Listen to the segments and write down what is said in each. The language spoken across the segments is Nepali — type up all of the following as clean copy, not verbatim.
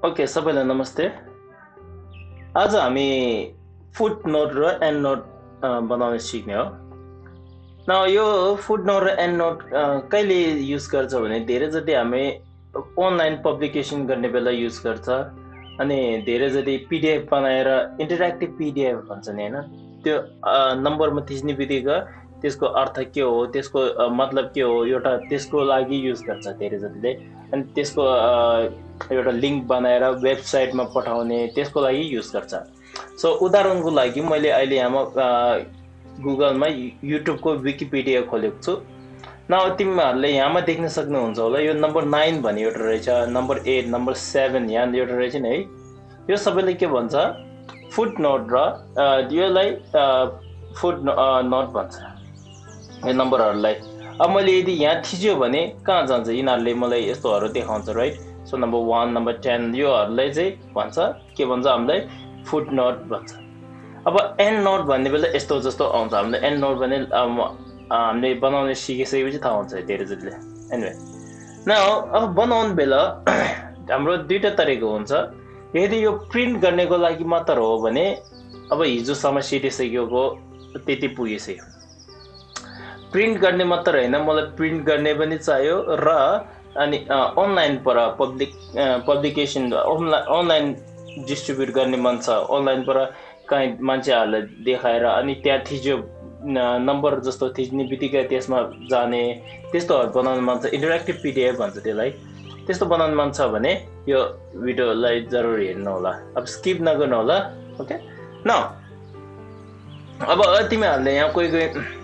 ओके सबैलाई नमस्ते। आज हामी फुटनोट र एन्डनोट बनाउन सिक्ने हो। न यो फुटनोट र एन्डनोट कहिले युज गर्छ भने धेरैजति हामी अनलाइन पब्लिकेसन गर्ने बेला युज गर्छ अनि धेरैजति पीडीएफ बनाएर इन्टरेक्टिभ पीडीएफ भन्छ नि हैन, त्यो नम्बरमा थिच्ने बित्तिकै त्यसको अर्थ के हो, त्यसको मतलब के हो, एउटा त्यसको लागि युज गर्छ धेरैजतिले। अनि त्यसको एउटा लिंक बनाएर वेबसाइटमा पठाउने त्यसको लागि युज गर्छ। सो उदाहरणको लागि मैले अहिले यहाँ गुगलमा युट्युबको विकिपीडिया खोलेको छु। न तिमीहरूले यहाँमा देख्न सक्नुहुन्छ होला, यो नम्बर 9 भन्ने एउटा रहेछ, नम्बर 8, नम्बर 7 यहाँ एउटा रहेछ नि है। यो सबैले के भन्छ, फुटनोट र योलाई फुटनोट भन्छ यो नम्बरहरूलाई। अब मैले यदि यहाँ थिच्यो भने कहाँ जान्छ, यिनीहरूले मलाई यस्तोहरू देखाउँछ राइट। सो नम्बर 1, नम्बर 10 योहरूलाई चाहिँ भन्छ के भन्छ, हामीलाई फुटनोट भन्छ। अब एन्ड नोट भन्ने बेला यस्तो जस्तो आउँछ हामीले। एन्ड नोट भने हामीले बनाउन सिकिसकेपछि थाहा हुन्छ धेरैजतिले। एनिवे न अब बनाउनु बेला हाम्रो दुईटा तरिका हुन्छ। यदि यो प्रिन्ट गर्नेको लागि मात्र हो भने अब हिजोसम्म सिकिसकेको त्यति पुगिसक्यो। प्रिन्ट गर्ने मात्र हैन, मलाई प्रिन्ट गर्ने पनि चाहियो र अनि अनलाइन पर पब्लिकेसन अनलाइन डिस्ट्रिब्युट गर्ने मन छ। अनलाइन पर कहीँ मान्छेहरूलाई देखाएर अनि त्यहाँ थिच्यो नम्बर जस्तो थिच्ने बित्तिकै त्यसमा जाने त्यस्तोहरू बनाउन मन छ। इन्टरेक्टिभ पीडीएफ भन्छ त्यसलाई। त्यस्तो बनाउन मन छ भने यो भिडियोलाई जरुर हेर्नु होला, अब स्किप नगर्नु होला। ओके न अब तिमीहरूले यहाँ कोही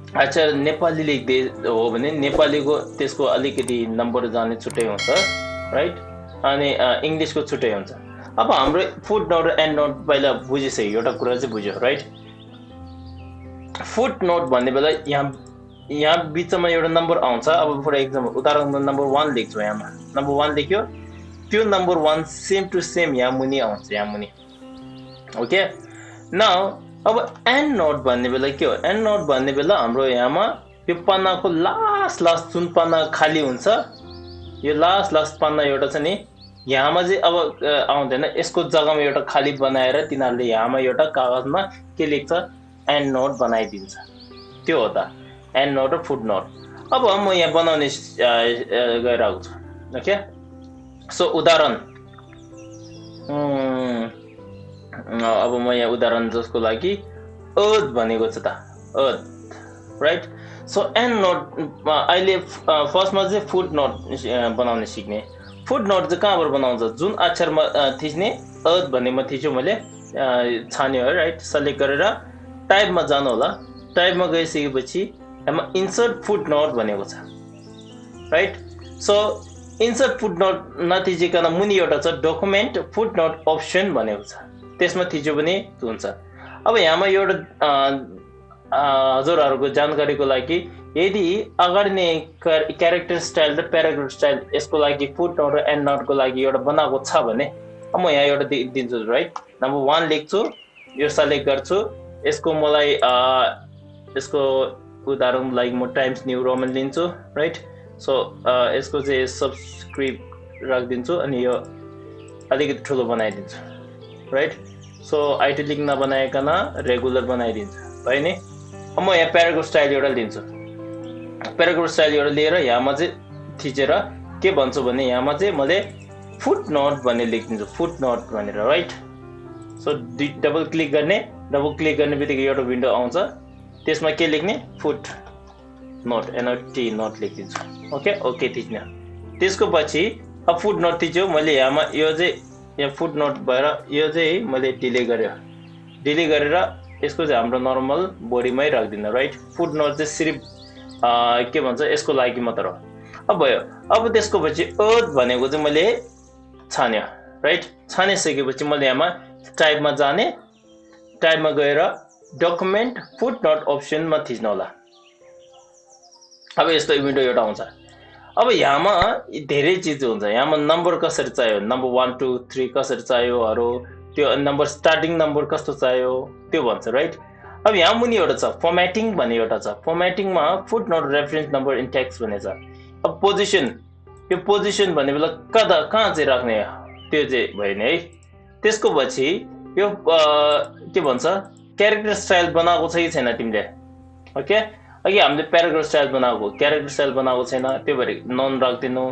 अच्छा नेपाली लेख्दै हो भने नेपालीको त्यसको अलिकति नम्बर जाने छुट्टै हुन्छ राइट, अनि इङ्ग्लिसको छुट्टै हुन्छ। अब हाम्रो फुटनोट र एन्डनोट पहिला बुझिसक्यो, एउटा कुरा चाहिँ बुझ्यो राइट। फुटनोट भन्ने बेला यहाँ बिचमा एउटा नम्बर आउँछ। अब फर एक्जाम्पल उदाहरणमा नम्बर 1 लेख्छु, यहाँ नम्बर 1 लेख्यो, त्यो नम्बर 1 सेम टु सेम यहाँ मुनि आउँछ, यहाँ मुनि। ओके नाउ अब एन्ड नोट भन्ने बेला के हो, एन्ड नोट भन्ने बेला हाम्रो यहाँमा यो पन्नाको लास्ट जुन पन्ना खाली हुन्छ, यो लास्ट पन्ना एउटा छ नि, यहाँमा चाहिँ अब आउँदैन, यसको जग्गामा एउटा खाली बनाएर तिनीहरूले यहाँमा एउटा कागजमा के लेख्छ, एन्ड नोट बनाइदिन्छ। त्यो हो त एन्ड नोट र फुट नोट। अब म यहाँ बनाउने गइरहेको छु। ओके सो उदाहरण अब म यहाँ उदाहरण जसको लागि अर्थ भनेको छ त, earth right. So and note अहिले फर्स्टमा चाहिँ फुट नोट बनाउन सिक्ने। फुट नोट चाहिँ कहाँबाट बनाउँछ, जुन अक्षरमा थिच्ने, अर्थ भन्नेमा थिच्यो मैले, छान्यो है राइट, सेलेक्ट गरेर टाइपमा जानु होला। टाइपमा गइसकेपछि यसमा इन्सर्ट फुट नोट भनेको छ right. So insert footnote नथिचिकन मुनि एउटा छ डकुमेन्ट फुट नोट अप्सन भनेको छ, त्यसमा थिच्यो भने हुन्छ। अब यहाँमा एउटा हजुरहरूको जानकारीको लागि, यदि अगाडि नै क्यारेक्टर स्टाइल र प्याराग्राफ स्टाइल यसको लागि फुटनोट र एन्डनोटको लागि एउटा बनाएको छ भने अब म यहाँ एउटा दिन्छु राइट। नम्बर 1 लेख्छु, यो सेलेक्ट गर्छु, यसको मलाई यसको उदाहरणको लागि म टाइम्स न्यू रोमन लिन्छु राइट। सो यसको चाहिँ सब्सक्रिप्ट राखिदिन्छु अनि यो अलिकति ठुलो बनाइदिन्छु राइट। सो आइटलिक नबनाइकन रेगुलर बनाइदिन्छु भयो नि। अब म यहाँ प्याराग्राफ स्टाइल एउटा लिन्छु, प्याराग्राफ स्टाइल एउटा लिएर यहाँमा चाहिँ थिचेर के भन्छु भने यहाँमा चाहिँ मैले फुटनोट भन्ने लेखिदिन्छु, फुटनोट भनेर राइट। सो डबल क्लिक गर्ने बित्तिकै एउटा विन्डो आउँछ, त्यसमा के लेख्ने, फुटनोट एनओटी नोट लेखिदिन्छु। ओके थिच्ने। त्यसको पछि अब फुटनोट थिच्यो मैले, यहाँमा यो चाहिँ यहाँ फुटनोट भएर यो चाहिँ मैले डिले गरेर यसको चाहिँ हाम्रो नर्मल बोडीमै राखिदिनु राइट। फुटनोट चाहिँ सिर्फ के भन्छ यसको लागि मात्र हो। अब भयो। अब त्यसको पछि अर्थ भनेको चाहिँ मैले छान्यो राइट। छानिसकेपछि मैले यहाँमा टाइपमा जाने, टाइपमा गएर डकुमेन्ट फुटनोट अप्सनमा थिच्नु होला। अब यस्तो विन्डो एउटा आउँछ। अब यहाँमा धेरै चिज हुन्छ, यहाँमा नम्बर कसरी चाहियो, नम्बर 1 2 3 कसरी चाहियोहरू, त्यो नम्बर स्टार्टिङ नम्बर कस्तो चाहियो त्यो भन्छ राइट। अब यहाँ मुनि एउटा छ फर्मेटिङ भन्ने एउटा छ, फर्मेटिङमा footnote reference number in text भन्ने छ। अब पोजिसन, यो पोजिसन भन्ने बेला कहाँ चाहिँ राख्ने, त्यो चाहिँ भयो नि है। त्यसको पछि यो के भन्छ क्यारेक्टर स्टाइल बनाएको छ कि छैन तिमीले? ओके, अघि हामीले प्याराग्राफ स्टाइल बनाएको, क्यारेक्टर स्टाइल बनाएको छैन, त्यो भएर नन राख्दिनु,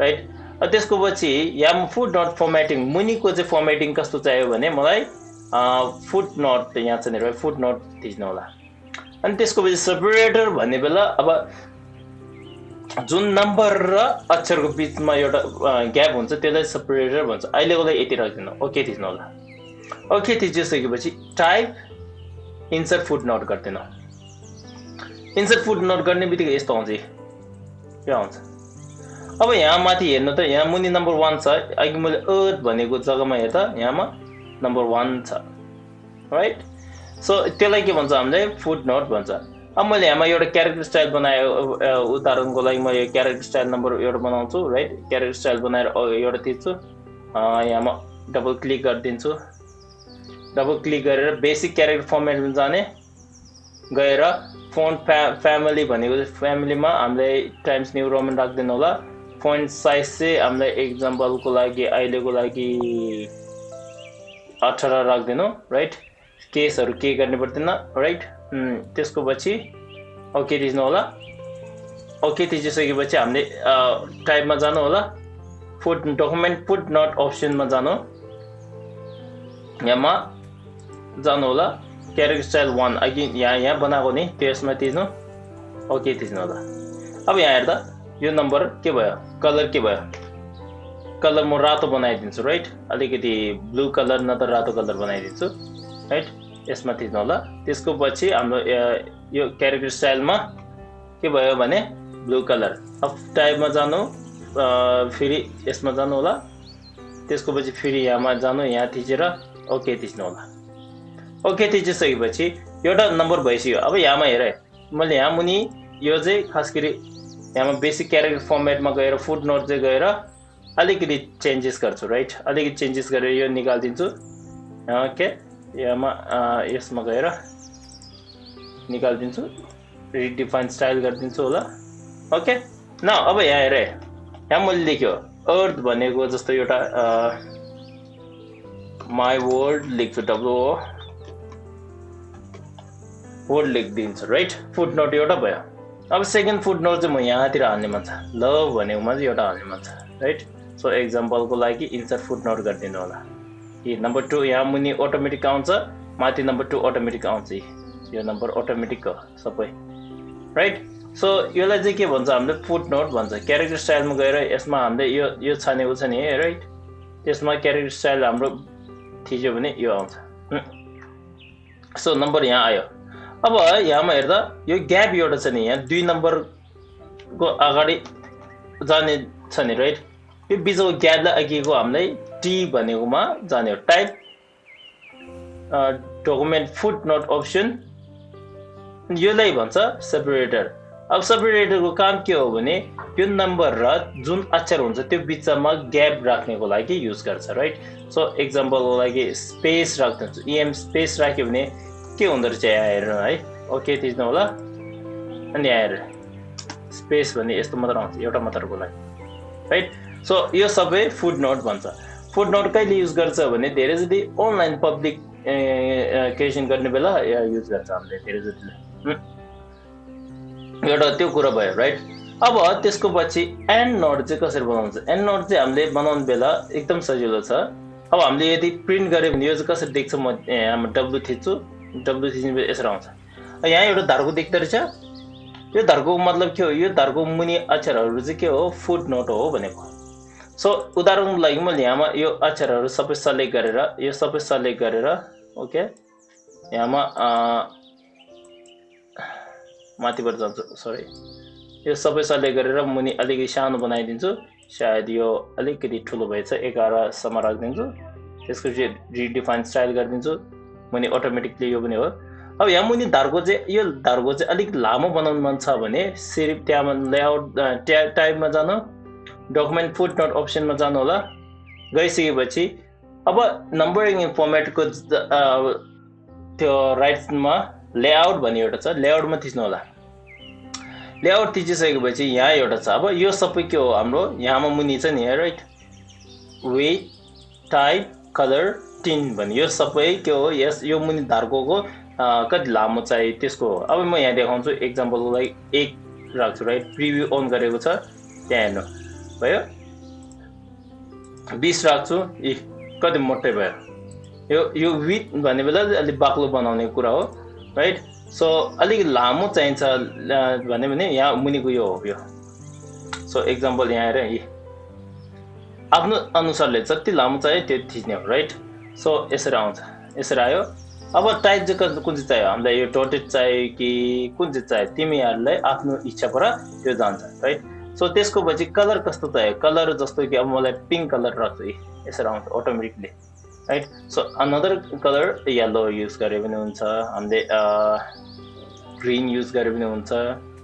राइट। त्यसको पछि यहाँ फुटनोट फर्मेटिङ, मुनिको चाहिँ फर्मेटिङ कस्तो चाहियो भने मलाई फुटनोट यहाँ छ नि, राइट, फुटनोट थिच्नु होला। अनि त्यसको पछि सेपरेटर भन्ने बेला अब जुन नम्बर र अक्षरको बिचमा एउटा ग्याप हुन्छ त्यसलाई सेपरेटर भन्छ। अहिलेको लागि यति राख्दिनु, ओके थिच्नु होला। ओके थिचिसकेपछि टाइप इन्सर्ट फुटनोट गर्दिनु। इन्सर्ट फुटनोट गर्ने बित्तिकै यस्तो आउँछ, यो आउँछ। अब यहाँ माथि हेर्नु त, यहाँ मुनि नम्बर 1 छ, अघि मैले अर्थ भनेको जग्गामा हेर्दा यहाँमा नम्बर 1 छ, राइट। सो त्यसलाई के भन्छ हामीले फुटनोट भन्छ। अब मैले यहाँ एउटा क्यारेक्टर स्टाइल बनायो, उदाहरणको लागि म यो क्यारेक्टर स्टाइल नम्बर एउटा बनाउँछु, राइट। क्यारेक्टर स्टाइल बनाएर एउटा थिच्छु, यहाँमा डबल क्लिक गरिदिन्छु। डबल क्लिक गरेर बेसिक क्यारेक्टर फर्मेटमा जाने, गएर फोन्ट फ्यामिली भनेको फ्यामिलीमा हामीले टाइम्स न्यू रोमन राख्दिनु होला। फोन्ट साइज चाहिँ हामीलाई एक्जाम्पलको लागि अहिलेको लागि 18 राख्दिनु, राइट। केसहरू के गर्ने पर्दैन, राइट। त्यसको पछि ओके थिच्नु होला। ओके थिचिसकेपछि हामीले टाइपमा जानु होला, डकुमेन्ट फुटनोट अप्सनमा जानु, यहाँमा जानु होला, क्यारेक्टर स्टाइल 1 अघि यहाँ बनाएको नि त्यसमा थिच्नु, ओके थिच्नु होला। अब यहाँ हेर्दा यो नम्बर के भयो, कलर के भयो, कलर म रातो बनाइदिन्छु, राइट। अलिकति ब्लू कलर न त रातो कलर बनाइदिन्छु, राइट। यसमा थिच्नु होला। त्यसको पछि हाम्रो यो क्यारेक्टर स्टाइलमा के भयो भने ब्लू कलर। अब टाइपमा जानु, फेरि यसमा जानु होला। त्यसको पछि फेरि यहाँमा जानु, यहाँ थिचेर ओके थिच्नु होला। ओके थिचिसकेपछि एउटा नम्बर भइसक्यो। अब यहाँमा हेर, मैले यहाँ मुनि यो चाहिँ खास गरी यहाँमा बेसिक क्यारेक्टर फर्मेटमा गएर फुटनोट चाहिँ गएर अलिकति चेन्जेस गर्छु, राइट। अलिकति चेन्जेस गरेर यो निकालिदिन्छु, ओके। यहाँमा यसमा गएर निकालिदिन्छु, रिडिफाइन स्टाइल गरिदिन्छु होला, ओके न। अब यहाँ हेर, यहाँ मैले लेख्यो अर्थ भनेको जस्तो एउटा माई वर्ल्ड लेख्छु, WO वर्ड लेखिदिन्छु, राइट। फुटनोट एउटा भयो। अब सेकेन्ड फुटनोट चाहिँ म यहाँतिर हाल्ने मन छ, लभ भनेकोमा चाहिँ एउटा हाल्ने मन छ, राइट। सो एक्जाम्पलको लागि इन्सर्ट फुटनोट गरिदिनु होला। कि नम्बर 2 यहाँ मुनि अटोमेटिक आउँछ, माथि नम्बर 2 अटोमेटिक आउँछ, यो नम्बर अटोमेटिक हो सबै, राइट। सो यसलाई चाहिँ के भन्छ हामीले फुटनोट भन्छ। क्यारेक्टर स्टाइलमा गएर यसमा हामीले यो छानेको छ नि, राइट। त्यसमा क्यारेक्टर स्टाइल हाम्रो थिच्यो भने यो आउँछ। सो नम्बर यहाँ आयो। अब यहाँमा हेर्दा यो ग्याप एउटा छ नि, यहाँ 2 नम्बरको अगाडि जाने छ नि, राइट। यो बिचको ग्यापलाई अघिको हामीलाई टी भनेकोमा जाने हो। टाइप डकुमेन्ट फुटनोट अप्सन, यसलाई भन्छ सेपरेटर। अब सेपरेटरको काम के हो भने यो नम्बर र जुन अक्षर हुन्छ त्यो बिचमा ग्याप राख्नेको लागि युज गर्छ, राइट। सो एक्जाम्पलको लागि स्पेस राख्दिन्छु, EM स्पेस राख्यो भने के हुँदो रहेछ यहाँ हेर्नु है, ओके थिच्नु होला। अनि यहाँ हेर स्पेस भने यस्तो मात्र आउँछ, एउटा मात्रको लागि, राइट। सो यो सबै फुटनोट भन्छ। फुटनोट कहिले युज गर्छ भने धेरै जति अनलाइन पब्लिकेसन गर्ने बेला युज गर्छ हामीले धेरै जतिले, एउटा त्यो कुरा भयो, राइट। अब त्यसको पछि एन्ड नोट चाहिँ कसरी बनाउँछ? एन्ड नोट चाहिँ हामीले बनाउने बेला एकदम सजिलो छ। अब हामीले यदि प्रिन्ट गऱ्यो भने यो चाहिँ कसरी देख्छ, म यहाँ W थिच्छु, W थिच्ने यसरी आउँछ। यहाँ एउटा धर्को देख्दो रहेछ, यो धर्को मतलब के हो, यो धर्को मुनि अक्षरहरू चाहिँ के हो, फुटनोट हो भनेको। सो उदाहरणको लागि मैले यहाँमा यो अक्षरहरू सबै सेलेक्ट गरेर, यो सबै सेलेक्ट गरेर, ओके, यहाँमा माथिबाट जान्छु, सरी, यो सबै सेलेक्ट गरेर मुनि अलिकति सानो बनाइदिन्छु, सायद यो अलिकति ठुलो भएछ, 11 सम्म राखिदिन्छु। त्यसको चाहिँ रिडिफाइन स्टाइल गरिदिन्छु, मुनि अटोमेटिकली यो पनि हो। अब यहाँ मुनि धारको चाहिँ यो धारको चाहिँ अलिक लामो बनाउनु मन छ भने सिर्फ त्यहाँ लेआउट टाइपमा जानु, डकुमेन्ट फुटनोट अप्सनमा जानु होला। गइसकेपछि अब नम्बरिङ फर्मेटको त्यो राइटमा लेआउट भन्ने एउटा छ, लेआउटमा थिच्नु होला। लेआउट थिचिसकेपछि यहाँ एउटा छ। अब यो सबै के हो हाम्रो, यहाँमा मुनि छ नि, right, way type colour tin भन्ने यो सबै के हो यस यो मुनि धारकोको कति लामो चाहियो त्यसको हो अब म यहाँ देखाउँछु एक्जाम्पलको लागि 1 राख्छु राइट प्रिभ्यू अन गरेको छ त्यहाँ हेर्नु भयो 20 राख्छु कति मोटै भयो यो विथ भन्ने बेला अलि बाक्लो बनाउने कुरा हो राइट सो अलि लामो चाहिन्छ भने यहाँ मुनिको यो हो यो सो एक्जाम्पल यहाँ हेर आफ्नो अनुसारले जति लामो चाहियो त्यो थिच्ने हो राइट सो यसरी आउँछ यसरी आयो अब टाइप चाहिँ कुन चाहिँ चाहियो हामीलाई यो डटेड चाहियो कि कुन चाहिँ चाहियो तिमीहरूलाई आफ्नो इच्छा पर त्यो जान्छ राइट सो त्यसको पछि कलर कस्तो चाहियो कलर जस्तो कि अब मलाई पिङ्क कलर राख्छु यसरी आउँछ automatically right so another colour yellow use गरे पनि हुन्छ हामीले ग्रीन युज गरे पनि हुन्छ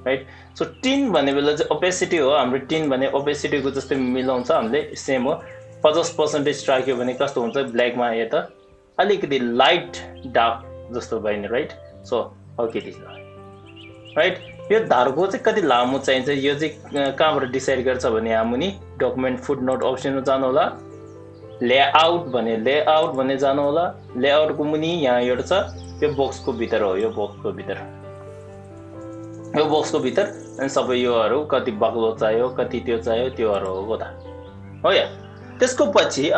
राइट सो टिन भन्ने बेला चाहिँ ओपेसिटी हो हाम्रो टिन भने ओपेसिटीको जस्तै मिलाउँछ हामीले सेम हो 50% राख्यो भने कस्तो हुन्छ ब्ल्याकमा यो त अलिकति लाइट डार्क जस्तो भयो नि राइट सो ओके राइट यो धारको चाहिँ कति लामो चाहिन्छ यो चाहिँ कहाँबाट डिसाइड गर्छ भने यहाँ मुनि डकुमेन्ट फुटनोट अप्सनमा जानु होला लेआउट भने जानु होला लेआउटको मुनि यहाँ एउटा छ यो बक्सको भित्र हो यो बक्सको भित्र अनि सबै योहरू कति बाक्लो चाहियो कति त्यो चाहियो त्योहरू हो त हो या त्यसको पछि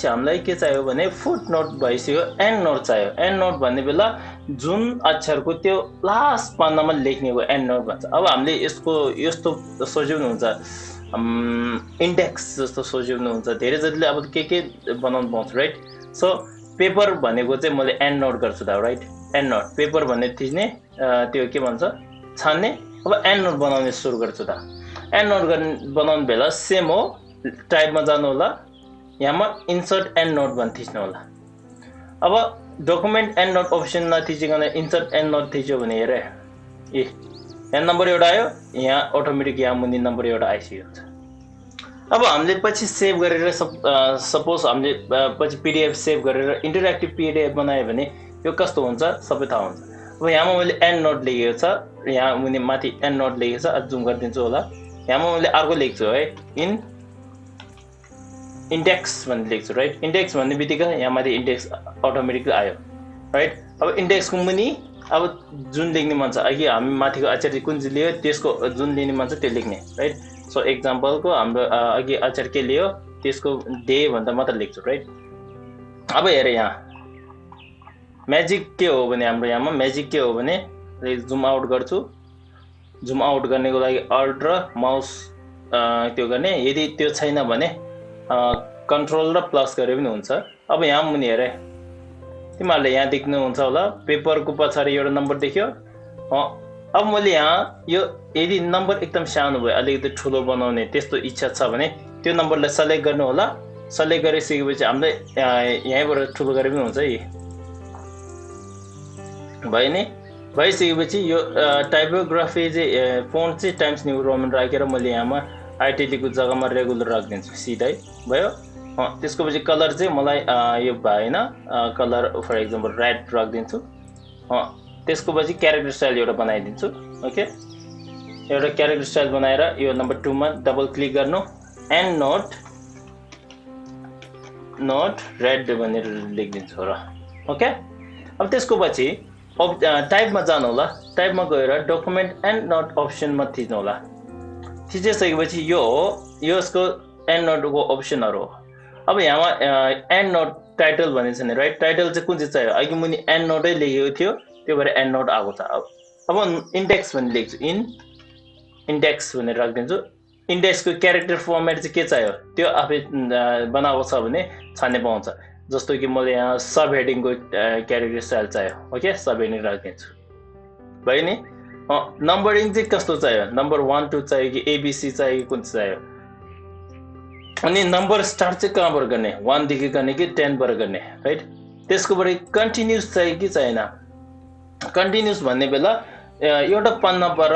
हामीलाई के चाहियो भने फुटनोट भइसक्यो एन्ड नोट चाहियो एन्ड नोट भन्ने बेला जुन अक्षरको त्यो लास्ट पानामा लेख्नेको एन्ड नोट भन्छ अब हामीले यस्तो सोच्नुहुन्छ इन्डेक्स जस्तो सोच्नुहुन्छ धेरै जतिले अब के बनाउनु पाउँछ राइट सो पेपर भनेको चाहिँ मैले एन्ड नोट गर्छु त राइट एन्ड नोट पेपर भन्ने थिच्ने त्यो के भन्छ छान्ने अब एन्ड नोट बनाउने सुरु गर्छु त एन्ड नोट बनाउने बेला सेम हो टाइपमा जानु होला यहाँमा इन्सर्ट एन्ड नोट भन्न थिच्नु होला अब डकुमेन्ट एन्ड नोट अप्सन नथिचिकन इन्सर्ट एन्ड नोट थिच्यो भने हेर यहाँ नम्बर एउटा आयो यहाँ अटोमेटिक यहाँ मुनि नम्बर एउटा आइसकेको छ अब हामीले पछि सेभ गरेर सपोज हामीले पछि पिडिएफ सेभ गरेर इन्टरेक्टिभ पिडिएफ बनायो भने यो कस्तो हुन्छ सबै थाहा हुन्छ अब यहाँमा मैले एन्ड नोट लेखेको छ यहाँ मुनि माथि एन्ड नोट लेखेको छ जुम गरिदिन्छु होला यहाँमा मैले अर्को लेख्छु है इन्डेक्स भन्ने लेख्छु राइट इन्डेक्स भन्ने बित्तिकै यहाँ माथि इन्डेक्स अटोमेटिकली आयो राइट अब इन्डेक्सको मुनि अब जुन लेख्ने मन छ अघि हामी माथिको अक्षर कुन चाहिँ लियो त्यसको जुन लिने मन छ त्यो लेख्ने राइट सो एक्जाम्पलको हाम्रो अघि अक्षर के लियो त्यसको डे भन्दा मात्र लेख्छु राइट अब हेर यहाँ म्याजिक के हो भने हाम्रो यहाँमा म्याजिक के हो भने जुम आउट गर्छु जुम आउट गर्नेको लागि अल्ट र माउस त्यो गर्ने यदि त्यो छैन भने कन्ट्रोल र प्लस गरे पनि हुन्छ अब यहाँ मुनि हेरे तिमीहरूले यहाँ देख्नुहुन्छ होला पेपरको पछाडि एउटा नम्बर देख्यो अब मैले यहाँ यो यदि नम्बर एकदम सानो भयो अलिकति ठुलो बनाउने त्यस्तो इच्छा छ भने त्यो नम्बरलाई सेलेक्ट गर्नु होला सेलेक्ट गरिसकेपछि हामीले यहीँबाट ठुलो गरे पनि हुन्छ भयो नि भइसकेपछि यो टाइपोग्राफी चाहिँ फोन्ट चाहिँ टाइम्स न्यू रोमन राखेर मैले यहाँमा आइटिलीको जग्गामा रेगुलर राखिदिन्छु सिधै भयो त्यसको पछि कलर चाहिँ मलाई यो भएन कलर फर एक्जाम्पल रेड राखिदिन्छु त्यसको पछि क्यारेक्टर स्टाइल एउटा बनाइदिन्छु ओके एउटा क्यारेक्टर स्टाइल बनाएर यो नम्बर 2 मा डबल क्लिक गर्नु एन्ड नोट रेड भनेर लेखिदिन्छु र ओके अब त्यसको पछि टाइपमा जानु होला टाइपमा गएर डकुमेन्ट एन्ड नोट अप्सनमा थिच्नु होला थिचिसकेपछि यो हो यसको एन्ड नोटको अप्सनहरू हो अब यहाँमा एन्ड नोट टाइटल भनेको छ नि राइट टाइटल चाहिँ कुन चाहिँ चाहियो अघि मुनि एन्ड नोटै लेखेको थियो त्यो भएर एन्ड नोट आएको छ अब इन्डेक्स भन्ने लेख्छु इन्डेक्स भनेर राखिदिन्छु इन्डेक्सको क्यारेक्टर फर्मेट चाहिँ के चाहियो त्यो आफै बनाएको छ भने छान्ने पाउँछ जस्तो कि मैले यहाँ सब हेडिङको क्यारेक्टर स्टाइल चाहियो ओके सब हेडिङ राखिदिन्छु भयो नि नम्बरिङ चाहिँ कस्तो चाहियो नम्बर 1 2 चाहियो कि एबिसी चाहियो कि कुन चाहियो अनि नम्बर स्टार्ट चाहिँ कहाँबाट गर्ने 1 देखि गर्ने कि 10 बाट गर्ने राइट त्यसको पछि कन्टिन्युस चाहियो कि चाहिएन कन्टिन्युस भन्ने बेला एउटा पन्नाबाट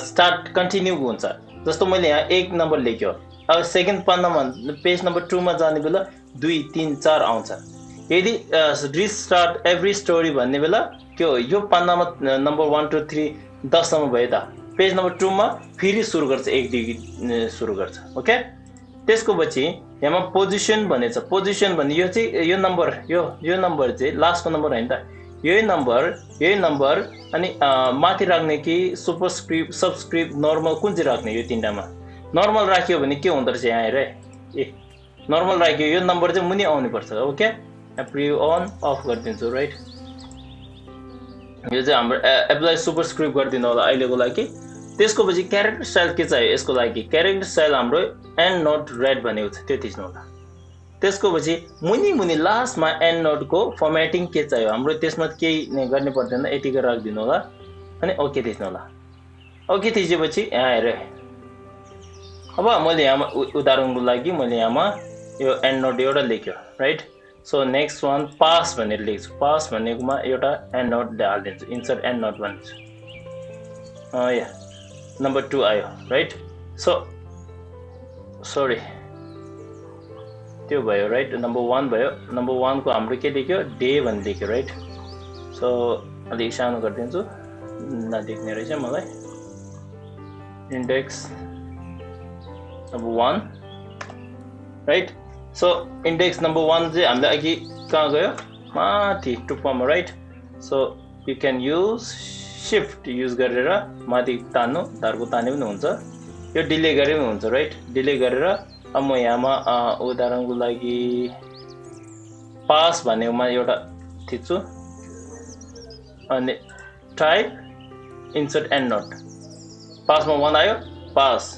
स्टार्ट कन्टिन्यू हुन्छ जस्तो मैले यहाँ 1 नम्बर लेख्यो अब सेकेन्ड पन्नामा पेज नम्बर 2 मा जाने बेला 2 3 4 आउँछ यदि रिस्टार्ट एभ्री स्टोरी भन्ने बेला के हो यो पन्नामा नम्बर 1 2 3 10 सम्म भयो त पेज नम्बर 2 मा फेरि सुरु गर्छ 1 देखि सुरु गर्छ ओके त्यसको पछि यहाँमा पोजिसन भनेछ पोजिसन भन्ने यो चाहिँ यो नम्बर यो नम्बर चाहिँ लास्टको नम्बर हैन त यही नम्बर अनि माथि राख्ने कि सुपरस्क्रिप्ट सबस्क्रिप्ट नर्मल कुन चाहिँ राख्ने यो तीनटामा नर्मल राख्यो भने के हुँदो रहेछ यहाँ हेर ए नर्मल राख्यो यो नम्बर चाहिँ मुनि आउनु पर्छ ओके प्रिभ्यू अन अफ गरिदिन्छु राइट यो चाहिँ हाम्रो एप्लाई सुपरस्क्रिप्ट गरिदिनु होला अहिलेको लागि त्यसको पछि क्यारेक्टर स्टाइल के चाहियो यसको लागि क्यारेक्टर स्टाइल हाम्रो एन्ड नोट रेड भनेको छ त्यो थिच्नु होला त्यसको पछि मुनि लास्टमा एन्ड नोटको फर्मेटिङ के चाहियो हाम्रो त्यसमा केही गर्ने पर्दैन यतिकै राखिदिनु होला अनि ओके थिच्नु होला ओके थिचेपछि यहाँ हेर अब मैले यहाँ उदाहरणको लागि मैले यहाँ यो एन्ड नोट एउटा लेख्यो right so next one pass भनेर लेख्छु पास भनेकोमा एउटा एन्ड नोट हालिदिन्छु इन्सर्ट एन्ड नोट भन्छु या नम्बर 2 आयो राइट सो सरी त्यो भयो राइट नम्बर 1 भयो नम्बर 1 को हाम्रो के लेख्यो डे भन्ने लेख्यो राइट सो अलिक सानो गरिदिन्छु नदेख्ने रहेछ मलाई index number 1 right so index number 1 चाहिँ हामीले अघि कहाँ गयो माथि टुप्पामा right so you can use shift use गरेर माथि तान्नु धारको ताने पनि हुन्छ यो डिले गरे पनि हुन्छ राइट डिले गरेर अब म यहाँमा उदाहरणको लागि पास भनेकोमा एउटा थिच्छु अनि टाइप इन्सर्ट एन्ड नोट पासमा 1 आयो पास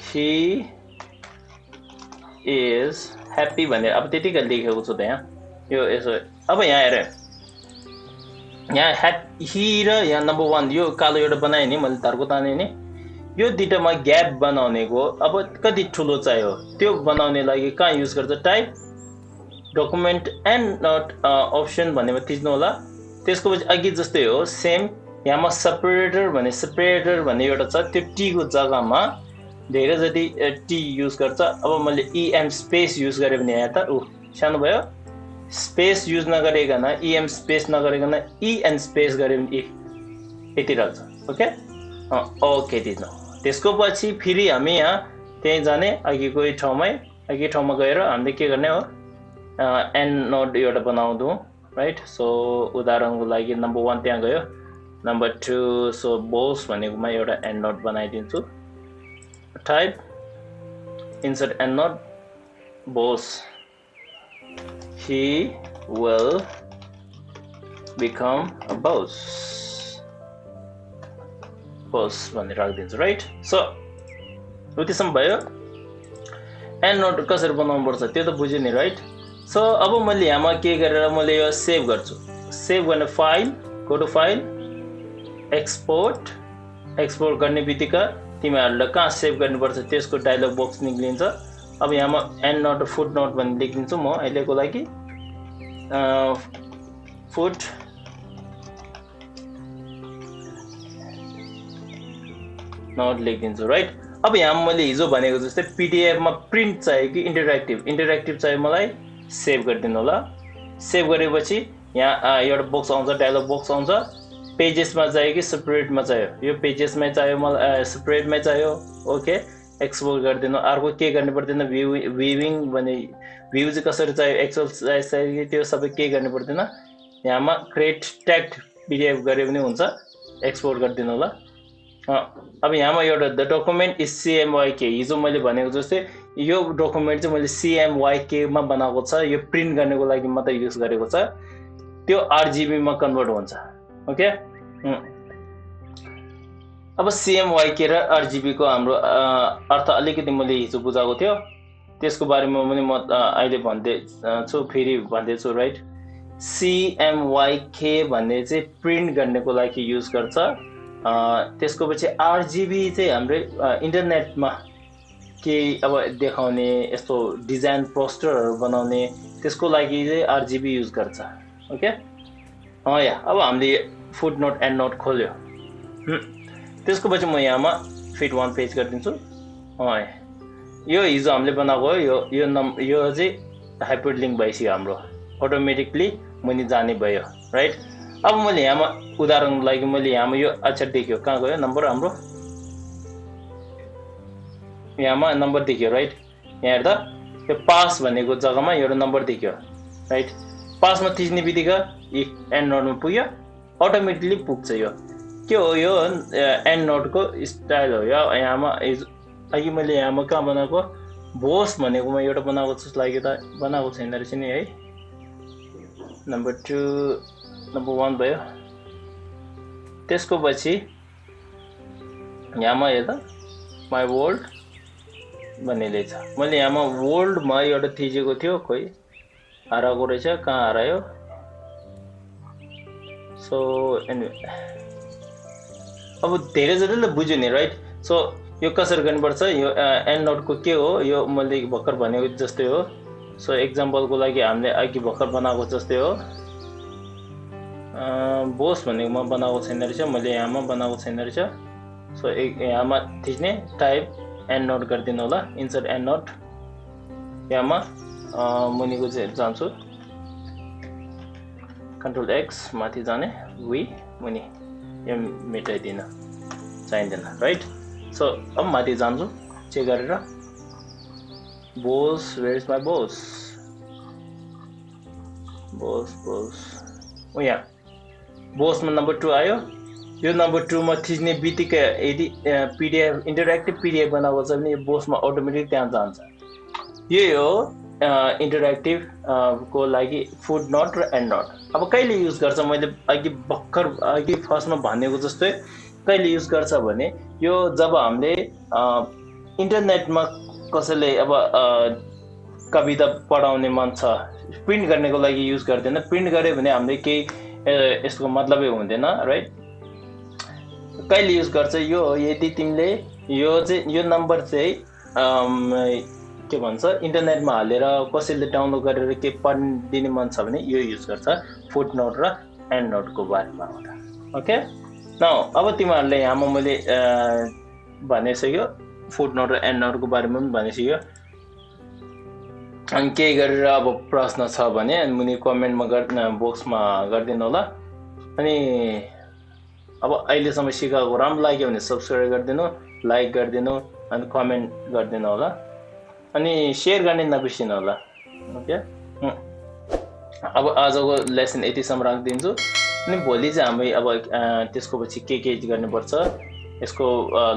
ही इज ह्याप्पी भनेर अब त्यतिकै लेखेको छु त यहाँ यो यसो अब यहाँ हेर यहाँ ही र यहाँ नम्बर 1 यो कालो एउटा बनाएँ नि मैले धारको ताने नि यो दुईटामा ग्याप बनाउनेको अब कति ठुलो चाहियो त्यो बनाउने लागि कहाँ युज गर्छ type document endnote option भन्नेमा थिच्नु होला त्यसको पछि अघि जस्तै हो सेम यहाँमा सेपरेटर भन्ने एउटा छ त्यो टी को जग्गामा धेरै जति टी युज गर्छ अब मैले इएम स्पेस युज गरेँ भने यहाँ त सानो भयो स्पेस युज नगरिकन इएम स्पेस नगरिकन इएन स्पेस गऱ्यो भने यति राख्छ ओके ओके दिनु त्यसको पछि फेरि हामी यहाँ त्यही जाने अघिको ठाउँमा गएर हामीले के गर्ने हो एन्ड नोट एउटा बनाउँछौँ राइट सो उदाहरणको लागि नम्बर 1 त्यहाँ गयो नम्बर 2 सो बोस भनेकोमा एउटा एन्ड नोट बनाइदिन्छु type insert and note Bose he will become a boss भनेर राखिदिन्छु राइट सो उतिसम्म भयो एन्ड नोट कसरी बनाउनु पर्छ त्यो त बुझ्यो नि राइट सो अब मैले यहाँमा के गरेर मैले यो सेभ गर्छु सेभ गर्ने file go to file export गर्ने बित्तिकै तिमीहरूले कहाँ सेभ गर्नुपर्छ त्यसको डायलग बक्स निक्लिन्छ अब यहाँमा एन्ड नोट फुट नोट भन्ने लेखिदिन्छु म अहिलेको लागि फुट नोट लेखिदिन्छु राइट अब यहाँ मैले हिजो भनेको जस्तै पीडीएफमा प्रिन्ट चाहियो कि इन्टरेक्टिभ चाहियो मलाई सेभ गरिदिनु होला सेभ गरेपछि यहाँ एउटा बक्स आउँछ डायलग बक्स आउँछ पेजेसमा चाहियो कि सेपरेटमा चाहियो यो पेजेसमै चाहियो मलाई सेपरेटमै चाहियो ओके एक्सपोर्ट गरिदिनु अर्को के गर्नु पर्दैन भ्युविङ भने भ्यू चाहिँ कसरी चाहियो एक्सेल चाहियो त्यो सबै के गर्नु पर्दैन यहाँमा क्रिएट टेक्स्ट पीडीएफ गरे पनि हुन्छ एक्सपोर्ट गरिदिनु होला अब यहाँमा एउटा द डकुमेन्ट इज सीएमवाईके हिजो मैले भनेको जस्तै यो डकुमेन्ट चाहिँ मैले सीएमवाईके मा बनाएको छ यो प्रिन्ट गर्नको लागि मात्रै युज गरेको छ त्यो आरजीबी मा कन्भर्ट हुन्छ ओके अब सीएमवाईके र आरजीबी को हाम्रो अर्थ अलिकति मैले हिजो बुझाएको थियो त्यसको बारेमा पनि म अहिले भन्दै छु फेरि भन्दै छु राइट सीएमवाईके भन्ने चाहिँ प्रिन्ट गर्नको लागि युज गर्छ त्यसको पछि आरजीबी चाहिँ हाम्रो इन्टरनेटमा के अब देखाउने यस्तो डिजाइन पोस्टरहरु बनाउने त्यसको लागि चाहिँ आरजीबी युज गर्छ ओके या अब हामीले फुटनोट एन्ड नोट खोल्यो त्यसको पछि म यहाँमा फिट 1 पेज गरिदिन्छु यो हिजो हामीले बनाएको हो यो चाहिँ हाइपरलिंक भइसक्यो हाम्रो अटोमेटिकली मुनि जाने भयो राइट अब मैले यहाँमा उदाहरणको लागि मैले यहाँमा यो अक्षर देख्यो कहाँ गयो नम्बर हाम्रो यहाँमा नम्बर देखियो राइट यहाँ हेर्दा यो पास भनेको जग्गामा एउटा नम्बर देख्यो राइट पासमा थिच्ने बित्तिकै एन्ड नोटमा पुग्यो अटोमेटिकली पुग्छ यो के हो यो एन्ड नोटको स्टाइल हो यहाँमा अघि मैले यहाँमा कहाँ बनाएको बोस भनेकोमा एउटा बनाएको जस्तो लाग्यो त बनाएको छैन रहेछ नि है नम्बर 2 नम्बर 1 भयो त्यसको पछि यहाँमा हेर्दा माई वर्ल्ड भन्ने छ मैले यहाँमा वर्ल्डमा एउटा थिचेको थियो खोइ हराएको रहेछ कहाँ हरायो सो अब धेरै जतिले बुझ्यो नि राइट सो यो कसरी गर्नुपर्छ यो एन्ड नोटको के हो यो मैले भर्खर भनेको जस्तै हो सो एक्जाम्पलको लागि हामीले अघि भर्खर बनाएको जस्तै हो बोस भनेकोमा बनाएको छैन रहेछ मैले यहाँमा बनाएको छैन रहेछ सो यहाँमा थिच्ने टाइप एन्ड नोट गरिदिनु होला इन्सर्ट एन्ड नोट यहाँमा मुनिको चाहिँ जान्छु Ctrl X माथि जाने वी मुनि यो मेटाइदिन चाहिँदैन राइट सो अब माथि जान्छु चेक गरेर boss where is my boss यहाँ बोसमा नम्बर 2 आयो यो नम्बर 2 मा थिच्ने बित्तिकै यदि पीडीएफ इन्टरेक्टिभ पीडीएफ बनाएको छ भने यो बोसमा अटोमेटिक त्यहाँ जान्छ यही हो इन्टरेक्टिभ को लागि फुट नोट र एन्ड नोट अब कहिले युज गर्छ मैले अघि फर्स्टमा भनेको जस्तै कहिले युज गर्छ भने यो जब हामीले इन्टरनेटमा कसैले अब कविता पढाउने मन छ प्रिन्ट गर्नको लागि युज गर्दैन प्रिन्ट गर्यो भने हामीले केही यसको मतलबै हुँदैन राइट कहिले युज गर्छ यो यदि तिमीले यो नम्बर चाहिँ के भन्छ इन्टरनेटमा हालेर कसैले डाउनलोड गरेर के पढिदिने मन छ भने यो युज गर्छ फुट नोट र एन्ड नोटको बारेमा होला ओके नाउ अब तिमीहरूले यहाँमा मैले भनिसक्यो फुट नोट र एन्ड नोटको बारेमा पनि भनिसक्यो अनि केही गरेर अब प्रश्न छ भने मुनि कमेन्टमा बक्समा गरिदिनु होला अनि अब अहिलेसम्म सिकाएको राम्रो लाग्यो भने सब्सक्राइब गरिदिनु लाइक गरिदिनु अनि कमेन्ट गरिदिनु होला अनि शेयर गर्ने नबिर्सिनु होला ओके अब आजको लेसन यतिसम्म राखिदिन्छु अनि भोलि चाहिँ हामी अब त्यसको पछि के गर्नुपर्छ यसको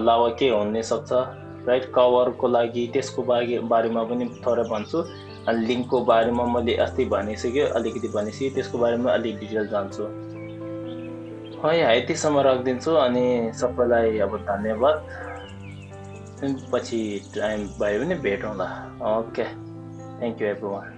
लावा के हुन सक्छ राइट कभरको लागि त्यसको बारेमा पनि थोरै भन्छु अनि लिङ्कको बारेमा मैले अस्ति भनिसक्यो अलिकति भनिसकेँ त्यसको बारेमा अलिक डिटेल जान्छु है यतिसम्म राखिदिन्छु अनि सबैलाई अब धन्यवाद पछि टाइम भयो भने भेटौँला ओके थ्याङ्क यू एभ्रिवान